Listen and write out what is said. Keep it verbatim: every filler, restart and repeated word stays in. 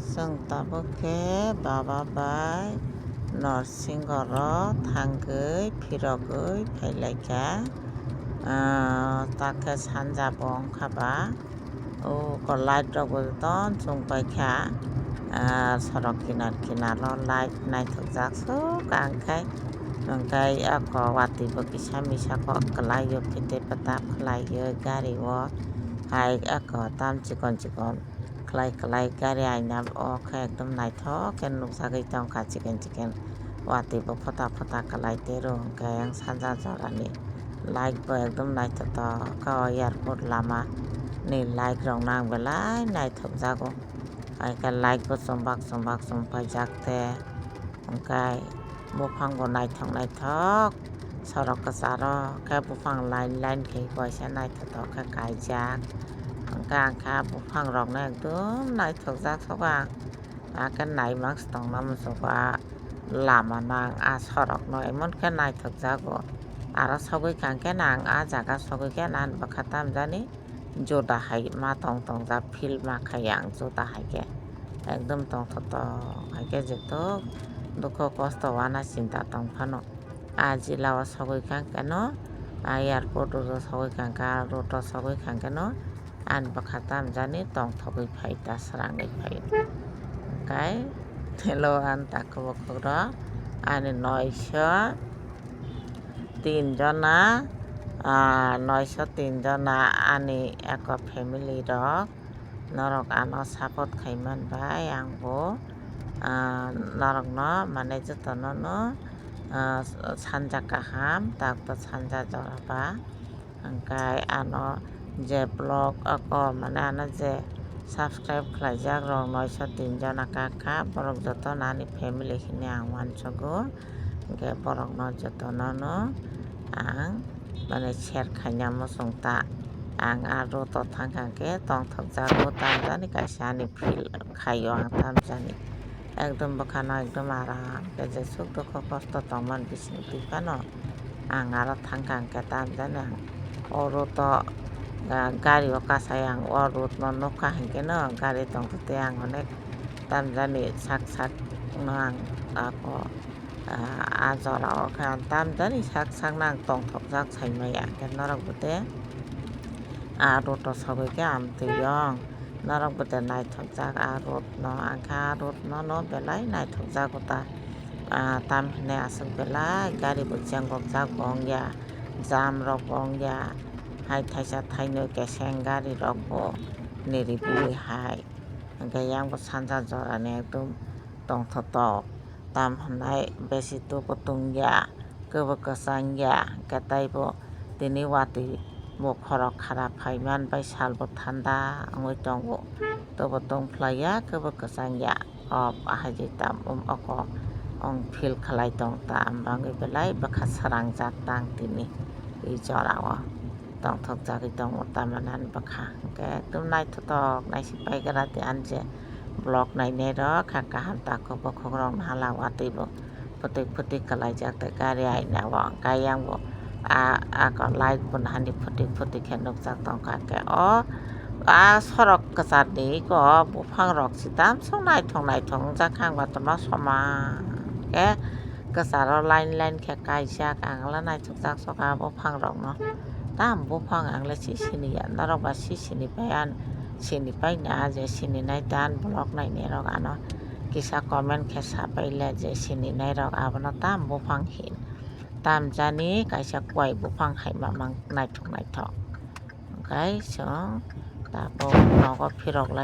Chwng tabuk khe baba bai Norsingoro thangwi phirogwi phailaikha. Ah, takhe sanja bo wngkha ba. O ko light rok bo joto chwng paikha. Ah, sorok kinar kinar o light naithokjak sok ang khai. Hwnkhe eko watwi bo kisa misa kok kwlai o, phete pata khlai o gari o. Hai eko tam chikon chikon khlai khlai gari aina o khe ekdom naithok khe nukjagwi tongkha, chikon chikon watwi bo phota phota khlai tei rw hwnkhe ayang sanja jorani light bo ekdom naithotok khe o airport lama ni light rok no ang belai naithokjago, hai khe light bo chumbak chumbak chum paijak te. Hwnkhe buphang bo naithok naithok, sorok kwcharo khe buphang line line khe kaisa naithotok khe kaijak. Hwnkhe ang khe buphang rokno ekdom naithokjak sobo ang, hakhe naimang se tongna muchungo a lama no ang a sorok no emon khe naithokjago. Aro sogwi kha hwnkhe no ang a jaga sogwi khe no ani bwkha tamjani. Joda hai ma tong tong jak, feel ma khai ang joda hai khe. Ekdom tongthotok hai khe, jetok dukho kosto uana chinta tong phano, a jila o sogwi kha keno, a airport o sogwi kha khe, a road o sogwi kha keno, ani bwkha tamjani tongthogwi phai ta, srangwi phai. Hwnkhe hello ani takhuk bukhuk rok, ani noisa. Tin jona, ah, noisa tin jona ani eko family rok, norok ano support khai man bai ang bo, ah, norok no mane joto no no, ah, sanja kaham, tak to sanja jora ba, hwnkhe ano je vlog eko mane ano je subscribe khlaijak rok noisa tin jona kha kha, borok joto no ani family hinwi ang uansugo. Hwnkhe borokno jotono no ang mane share khaina muchung ta. Ang a road o thang kha hwnkhe tongthokjago, tamjani kaisa ani feel khaio ang tamjani. Ekdom bwkhano ekdom aram khe jesuk dukhu kosto tongmani bising twi phano ang aro thang kha hwnkhe tamjani ang o road o, ah, gari o kasai ang o road no nukha hwnkhe no gari tongthote ang onek tamjani sak sak no ang ako. Ah, a jora o khe ang tamjani sak sak no ang tongthokjak sai maya, hwnkhe norok bo tei a road o sogwi khe amtwi yong, norok bo tei naithokjak a road no, ang khe a road no no belai naithokjago ta, ah, tam hinwi aswk belai gari bo chengjak bo wngya, jam rok bo wngya, hai thaisa thainwi keseng gari rok bo niri bui hai, hwnkhe yang bo sanja jora ni ekdom tongthotok. Tam hwnai besi tubu tungya, kwbwi kwchangya, hwnkhe taibo tini watwi bo khorok khara phaiman bai salbo thanda wngwi tongo. Tubu tungphlaiya, kwbwi kwchangya, o ahai jwi tam oko wng feel khlai tong tam bangwi belai bwkha srangjak tang tini i jorao. Tongthokjagwi tongo, tamani ani bwkha hwnkhe ekdom naithotok naisik paigra di ani je vlog nainai rok kha kaham takhuk bukhuk rok no hala watwi bo phutik phutik kwlaijak tei gari aina o hwnkhe ayang bo a ako light bo hani phutik phutik khe nukjak tongkha hwnkhe o a sorok kwchar ni eko buphang rok se tamsok naithok naithok wngjak kha ang batorma soma khe kwcharo line line khe kaijak ang le naithok jak sok a buphang rok no. Tam buphang ang le si sini ya, norok ba si sini pai an, sini pai na je sini nai ta an vlog nainai rok ano kisa comment khe sa pai le je sini nai rok abono tam buphang hin. Tam jani kaisa kuai buphang hai ma mang naithok naithok. Hwnkhe chwng tabuk nogo phirok lai.